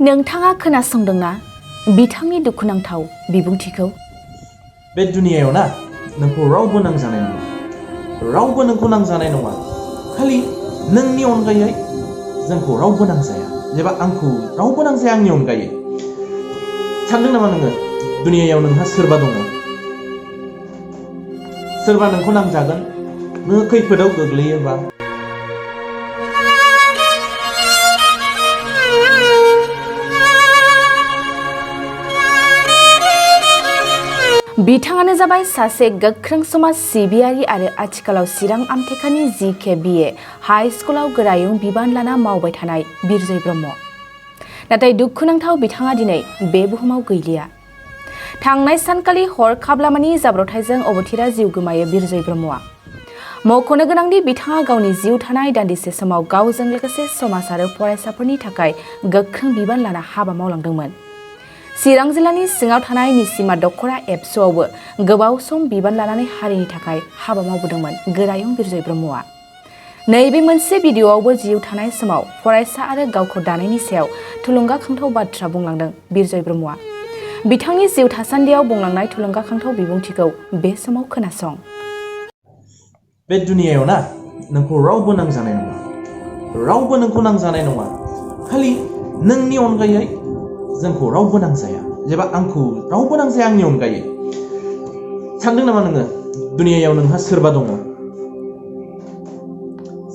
नोंथाङा खोनासंदोंना बिथांनि दुखुनांथाव बिबुंथिखौ? बे दुनियायाव ना नोंखौ रावबो नांजानाय नङा, रावबो नोंखौ नांजानाय नङा। खालि नोंनि अनगायै जोंखौ रावबो नांजाया, एबा आंखौ रावबो नांजाया आंनि अनगायै। सानदों नामा नोङो दुनियायाव नोंहा सोरबा दङ, सोरबा नोंखौ नांजागोन नोङो खैफोदाव गोग्लैयोबा? बिथाङानो जाबाय सासे गोख्रों समाज सिबियारि आरो आथिखालाव चिरां आमथेखानि GK/BA हाइ स्कुलाव गोरायुं बिबान लाना मावबाय थानाय बिरजय ब्रह्म। नाथाय दुखुनांथाव बिथाङा दिनै बे बुहुमाव गैलिया। थांनाय सानखालि हरखाबलामानि जाब्रबथायजों अबथिरा जिउ गोमायो बिरजय ब्रह्मआ। मख'नो गोनांदि बिथाङा गावनि जिउ थानाय दान्दिसे समाव गावजों लोगोसे समाज आरो फरायसाफोरनि थाखाय गोख्रों बिबान लाना हाबा मावलांदोंमोन। चिरां जिल्लानि सिङाव थानाय निसिमा दख'रा एबसुआवबो गोबाव सम बिबान लानानै हारिनि थाखाय हाबा मावबोदोंमोन गोरायुं बिरजय ब्रह्मआ। नैबे मोनसे भिडिअ'आवबो जिउ थानाय समाव फरायसा आरो गावखौ दानायनि सायाव थुलुंगाखांथाव बाथ्रा बुंलांदों बिरजय ब्रह्मआ। बिथांनि जिउ थासान्दियाव बुंलांनाय थुलुंगाखांथाव बिबुंथिखौ बे समाव खोनासं। बे दुनियायाव ना नोंखौ रावबो नांजानाय नङा, रावबो नोंखौ नांजानाय नङा। खालि नोंनि अनगायै जोंखौ रावबो नांजाया, एबा आंखौ रावबो नांजाया आंनि अनगायै। सानदों नामा नोङो दुनियायाव नोंहा सोरबा दङ,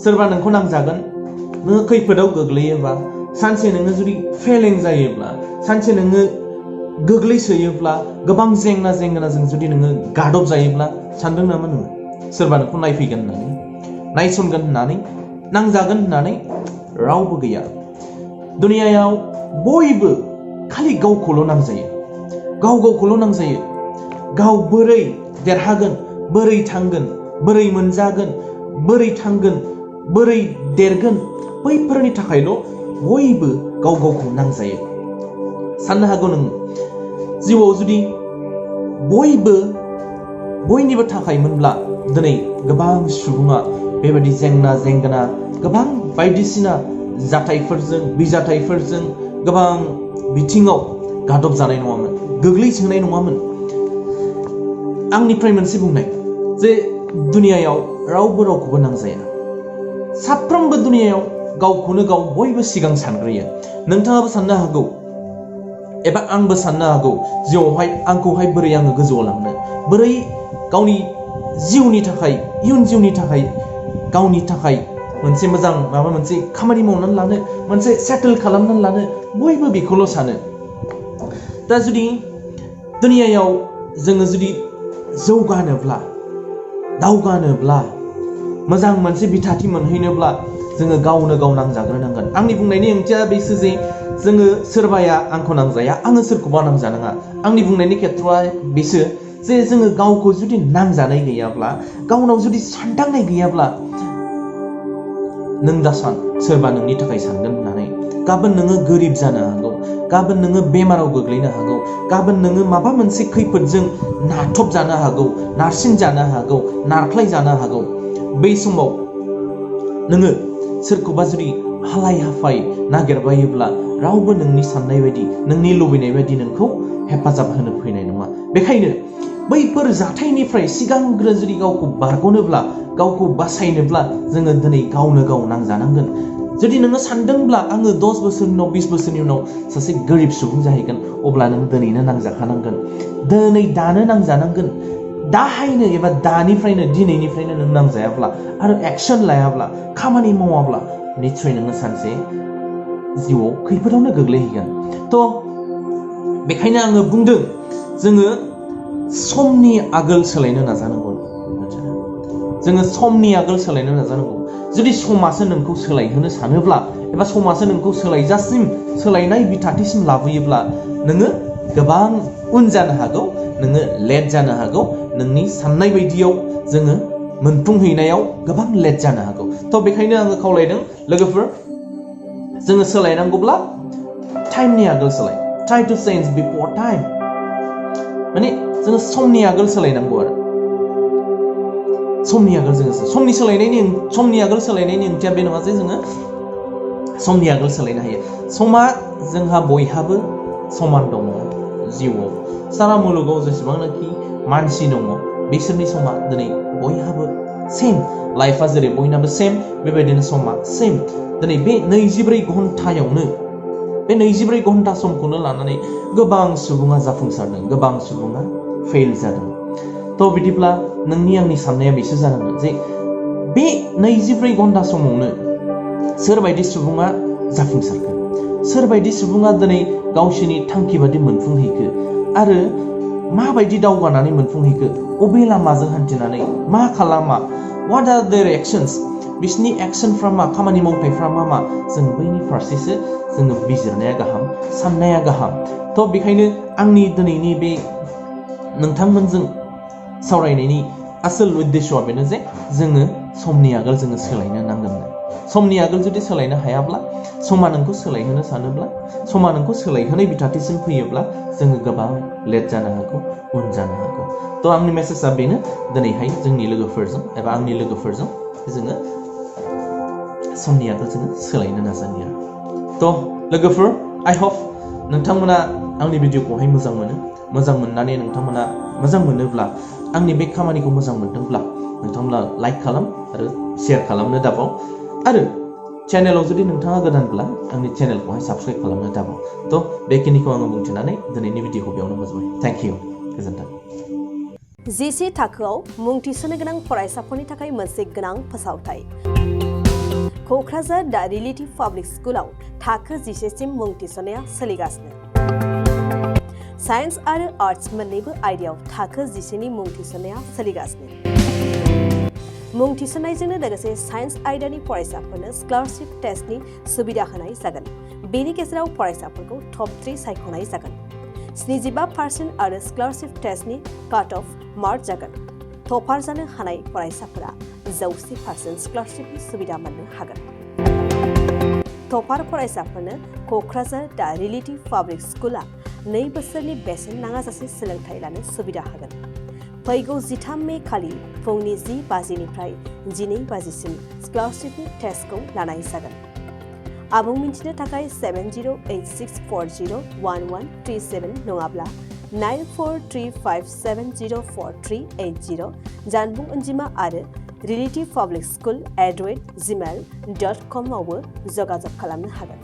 सोरबा नोंखौ नांजागोन नोङो खैफोदाव गोग्लैयोबा? सानसे नोङो जुदि फेलें जायोब्ला, सानसे नोङो गोग्लैसोयोब्ला, गोबां जेंना जेंनाजों जुदि नोङो गादब जायोब्ला, सानदों नामा नोङो सोरबा नोंखौ नायफैगोन होननानै, नायसनगोन होननानै, नांजागोन होननानै? रावबो गैया। दुनियायाव बयबो खालि गावखौल' नांजायो, गावखौल' नांजायो। गाव बोरै देरहागोन, बोरै थांगोन, बोरै मोनजागोन, बोरै थांगोन, बोरै देरगोन, बैफोरनि थाखायल' बयबो गावखौ नांजायो। साननो हागौ नोङो जिउआव जुदि बयबो बयनिबो थाखायमोनब्ला दिनै गोबां सुबुङा बेबायदि जेंना जेंगोना, गोबां बायदिसिना जाथायफोरजों, बिजाथायफोरजों गोबां बिथिङाव गादब जानाय नङामोन, गोग्लैसोनाय नङामोन। आंनिफ्राय मोनसे बुंनाय जे दुनियायाव रावबो रावखौबो नांजाया। साफ्रोमबो दुनियायाव गावखौनो गाव बयबो सिगां सानग्रोयो। नोंथाङाबो साननो हागौ, एबा आंबो साननो हागौ जिउआवहाय आंखौहाय बोरै आङो गोजौआव लांनो, बोरै गावनि जिउनि थाखाय, इयुन जिउनि थाखाय, गावनि थाखाय मोनसे मोजां माबा मोनसे खामानि मावनानै लानो, मोनसे सेटेल खालामनानै लानो, बयबो बेखौल' सानो। दा जुदि दुनियायाव जोङो जुदि जौगानोब्ला, दावगानोब्ला, मोजां मोनसे बिथाथि मोनहैनोब्ला जोङो गावनो गाव नांजाग्रोनांगोन। आंनि बुंनायनि ओंथिया बेसो जे जोङो सोरबाया आंखौ नांजाया, आङो सोरखौबा नांजानाङा। आंनि बुंनायनि खेथ्रआ बेसो जे जोङो गावखौ जुदि नांजानाय गैयाब्ला, गावनाव जुदि सानदांनाय गैयाब्ला, नों दा सान सोरबा नोंनि थाखाय सानगोन होननानै। गाबोन नोङो गोरिब जानो हागौ, गाबोन नोङो बेमाराव गोग्लैनो हागौ, गाबोन नोङो माबा मोनसे खैफोदजों नाथब जानो हागौ, नारसिन जानो हागौ, नारख्लाय जानो हागौ। बै समाव नोङो सोरखौबा जुदि हालाय हाफाय नागिरबायोब्ला रावबो नोंनि साननाय बायदि, नोंनि लुबैनाय बायदि नोंखौ हेफाजाब होनो फैनाय नङा। बेखायनो बैफोर जाथायनिफ्राय सिगांग्रो जुदि गावखौ बारग'नोब्ला, गावखौ बासायनोब्ला जोङो दिनै गावनो गाव नांजानांगोन। जुदि नोङो सानदोंब्ला आङो 10 बोसोरनि उनाव, 20 बोसोरनि उनाव सासे गोरिब सुबुं जाहैगोन, अब्ला नों दिनैनो नांजाखानांगोन, दानो नांजानांगोन। दाहायनो एबा दानिफ्रायनो, दिनैनिफ्रायनो नों नांजायाब्ला आरो एक्सन लायाब्ला, खामानि मावाब्ला, निस्सय नोङो सानसे जिउआव खैफोदावनो गोग्लैहैगोन। थ' बेखायनो आङो बुंदों जोङो समनि आगोल सोलायनो नाजानांगौ। जोङो समनि आगोल सोलायनो नाजानांगौ। जुदि समासो नोंखौ सोलायहोनो सानोब्ला, एबा समासो नोंखौ सोलायजासिम, सोलायनाय बिथाथिसिम लाबोयोब्ला, नोङो गोबां उन जानो हागौ, नोङो लेट जानो हागौ, नोंनि साननाय बायदियाव जोङो मोनफुंहैनायाव गोबां लेट जानो हागौ। थ' बेखायनो आङो खावलायदों लोगोफोर, जोङो सोलायनांगौब्ला टाइमनि आगोल सोलाय। ट्राइ टु चेन्ज बिफोर टाइम। माने जोङो समनि आगोल सोलायनांगौ आरो समनि आगोल जोङो समनि आगोल सोलायनायनि ओंथिया बे नङा जे जोङो समनि आगोल सोलायनो हायो। समा जोंहा बयहाबो समान दङ जिउआव सारा मुलुगाव जेसेबांनाखि मानसि दङ बिसोरनि समा दिनै बयहाबो सेम लाइफआ जेरै बयनाबो सेम बेबायदिनो समा सेम दिनै बे 24 घन्टायावनो बे 24 घन्टा समखौनो लानानै गोबां सुबुङा जाफुंसारदों गोबां सुबुङा फेल जादों थ' बिदिब्ला नोंनि आंनि साननाया बेसो जानांगोन जे बे 24 घन्टा समावनो सोरबायदि सुबुङा जाफुंसारखो सोरबायदि सुबुङा दिनै गावसोरनि थांखि बादि मोनफुंहैखो आरो माबायदि दावगानानै मोनफुंहैखो अबे लामाजों हान्थिनानै मा खालामा what are their actions बिसोरनि एक्शनफ्रा मा खामानि मावथायफ्रा मा जों बैनि फारसेसो जोङो बिजिरनाया गाहाम साननाया गाहाम थ' बेखायनो आंनि दिनैनि बे नोंथांमोनजों सावरायनायनि आसोल उद्देश्यआ बेनो जे जोङो समनि आगोल जोङो सोलायनो नांगोन समनि आगोल जुदि सोलायनो हायाब्ला समा नोंखौ सोलायहोनो सानोब्ला समा नोंखौ सोलायहोनाय बिथाथिसिम फैयोब्ला जोङो गोबां लेट जानो हागौ उन जानो हागौ थ' आंनि मेसेजआ बेनो दिनैहाय जोंनि लोगोफोरजों एबा आंनि लोगोफोरजों जोङो समनि आगोल जोङो सोलायनो नाजानाया थ' लोगोफोर आइ होप नोंथांमोना आंनि भिडिअखौहाय मोजां मोननानै नोंथांमोना मोजां मोनोब्ला आंनि बे खामानिखौ मोजां मोनदोंब्ला नोंथांमोना लाइक खालाम आरो शेयार खालामनो दाबाव आरो चेनेलाव जुदि नोंथाङा गोदानब्ला आंनि चेनेलखौहाय साबस्क्राइब खालामनो दाबाव थ' बेखिनिखौ आङो बुंथिनानै दिनैनि भिडिअखौ बेयावनो फोजोबबाय थेंक इउ गोजोन्थों जिसे थाखोआव मुं थिसननो गोनां फरायसाफोरनि थाखाय मोनसे गोनां फोसावथाय क'क्राझार दा रिलेटिभ पाब्लिक स्कुलाव थाखो 10 सिम मुं थिसननाया सोलिगासिनो साइन्स आरो आर्ट्स मोन्नैबो आयदायाव थाखो 10 नि मुं थिसननाया सोलिगासिनो मुं थिसननायजोंनो लोगोसे साइन्स आयदानि फरायसाफोरनो स्कलारशिप टेस्टनि सुबिदा होनाय जागोन बेनि गेजेराव फरायसाफोरखौ टप 3 सायख'नाय जागोन 75% आरो स्कलारशिप टेस्टनि काट अफ मार्क जागोन टपार जानो हानाय फरायसाफोरा 100% स्कलारशिपनि सुबिदा मोननो हागोन टपार फरायसाफोरनो क'क्राझार दा रिलेटिभ पाब्लिक स्कुला 2 बोसोरनि बेसेन नाङाजासे सोलोंथाइ लानो सुबिदा होगोन फैगौ 13 मे खालि फुंनि 10 बाजिनिफ्राय 12 बाजिसिम स्कलारशिपनि टेस्टखौ लानाय जागोन आबुं मिन्थिनो थाखाय 7086401137 नङाब्ला 9435704380 जानबुं अनजिमा आरो relativpublicschool@gmail.com आवबो जगाजग खालामनो हागोन